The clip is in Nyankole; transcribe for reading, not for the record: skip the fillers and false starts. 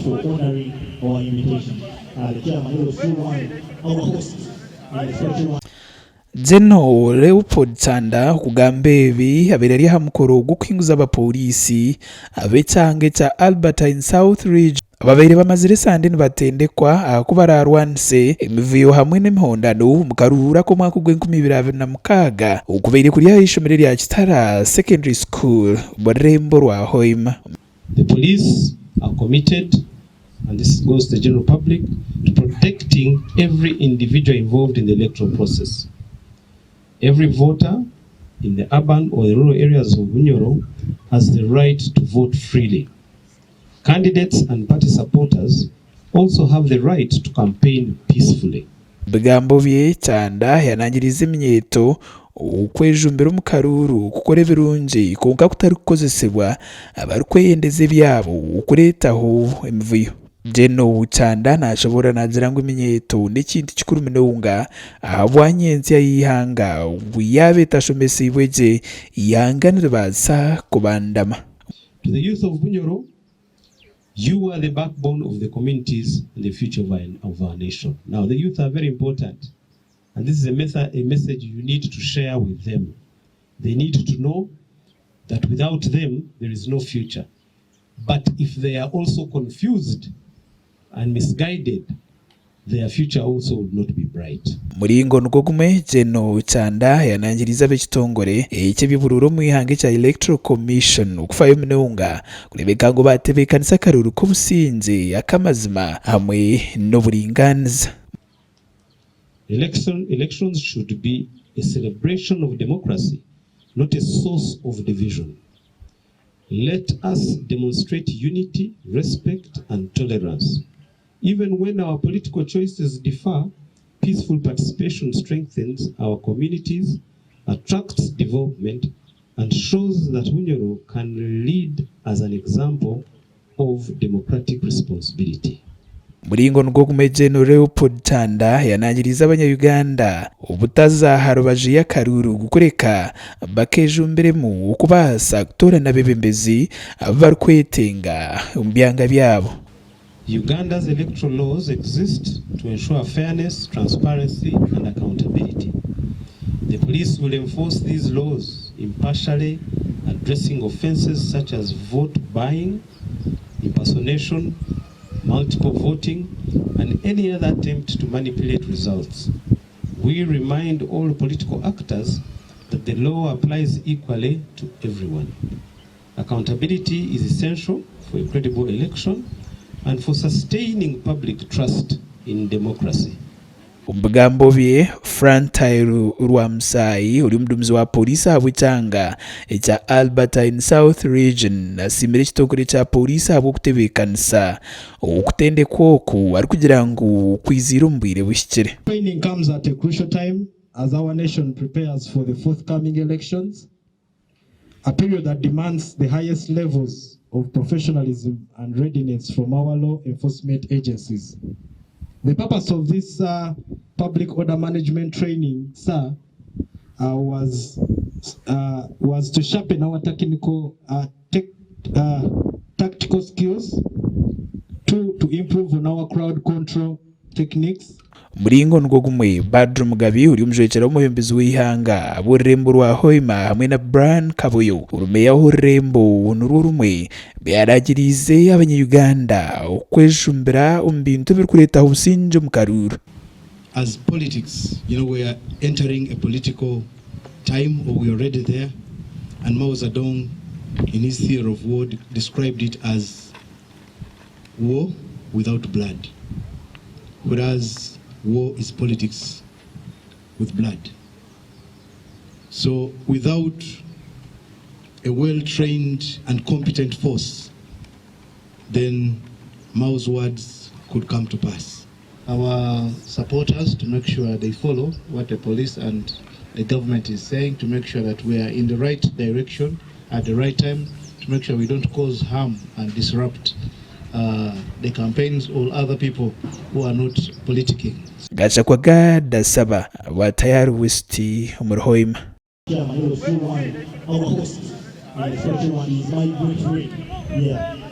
for honouring our invitation. The chairman is also one our hosts and a special one. General Leopold Kyanda okugamba ebi abaire ari aha mukoro gw'okuhinguza abapooriisi ab'ekyanga ekya Albertine South Region ababaire bamazire esande nibatendekwa aha ku baraarwanise emivuyo hamwe n'emihondano omu karuruura k'omwaka ogw'enkumi ibiri 26 okubaire kuri aha ishomero erya Kitara Secondary School omu rurembo rwa Hoima. The police are committed, and this goes to the general public, to protecting every individual involved in the electoral process. Every voter in the urban or the rural areas of Bunyoro has the right to vote freely. Candidates and party supporters also have the right to campaign peacefully. Omu bigambo bye, Kyanda yanangiriize eminyeeto okwejumbira omu karuuru kukora ebirungi kwonka kutarikukozesibwa abarikweyendeza ebyabo okureetaho emivuyo. Gen. Kyanda nashoboorora naagira ngu eminyeeto n'ekintu kikuru munonga ahabwa nyentsya y'eihanga ngu yaaba etashomesiibwe gye, eihanga niribaasa kubandama. To the youth of Bunyoro, You are the backbone of the communities and the future of our, of our nation. Now, the youth are very important, and this is a, method, a message you need to share with them. They need to know that without them, there is no future. But if they are also confused and misguided, their future also would not be bright. Omuringo nigwo gumwe, Gen. Kyanda yanangiriize ab'ekitongore eky'eby'oburuuru omu ihanga ekya Electoral Commission okufayo munonga kureebeka ngu baatebeekanisa akaruuru k'obusingye, ak'amazima hamwe n'oburingaaniza. Election, elections should be a celebration of democracy, not a source of division. Let us demonstrate unity, respect and tolerance. Even when our political choices differ, peaceful participation strengthens our communities, attracts development, and shows that Bunyoro can lead as an example of democratic responsibility. Omuringo nigwo gumwe Gen. Leopold Tanda yanangiriize abanya-Uganda obutaza aha rubaju y'akaruuru kureka bakejumbiremu okubaasa kutoorana abeebembezi abu barikwetenga omu byanga byabo. Uganda's electoral laws exist to ensure fairness, transparency and accountability. The police will enforce these laws impartially, addressing offences such as vote buying, impersonation, multiple voting and any other attempt to manipulate results. We remind all political actors that the law applies equally to everyone. Accountability is essential for a credible election and for sustaining public trust in democracy. Omu bigambo bye, Frantile Rwamusaayi ori omuduumizi wa Pooriisi ahabw'ekyanga ekya Albertine South Region asiimire ekitongore kya Pooriisi ahabw'okutebeekanisa okutendekwa oku arikugira ngu kwiziire omu bwire buhikire. Training comes at a crucial time as our nation prepares for the forthcoming elections. a period that demands the highest levels of professionalism and readiness from our law enforcement agencies. The purpose of this uh, public order management training, sir, uh, was, uh, was to sharpen our technical, uh, tech, uh, tactical skills, to, to improve on our crowd control techniques. Omuringo nigwo gumwe, Badru Mugabi ori omujwekyera w'omwebembezi w'eihanga ahabw'orurembo rwa Hoima hamwe na Brian Kaboyo ori meeya w'orurembo nirwo rumwe byaragiriize abanya-Uganda okwejumbira omu bintu ebirikureetaho obusingye omu karuuru. As politics, you know, we are entering a political time or we are already there and Mao Zedong in his theory of war described it as War without blood whereas war is politics with blood. So without a well trained and competent force then Mao's words could come to pass. Our supporters to make sure they follow what the police and the government is saying to make sure that we are in the right direction at the right time to make sure we don't cause harm and disrupt uh, the campaigns or other people who are not politicking. Gachagua Dasaba wa Tayari West omuri Hoima. Chairman, he was still one, our host, and a special one is my great friend. Yeah.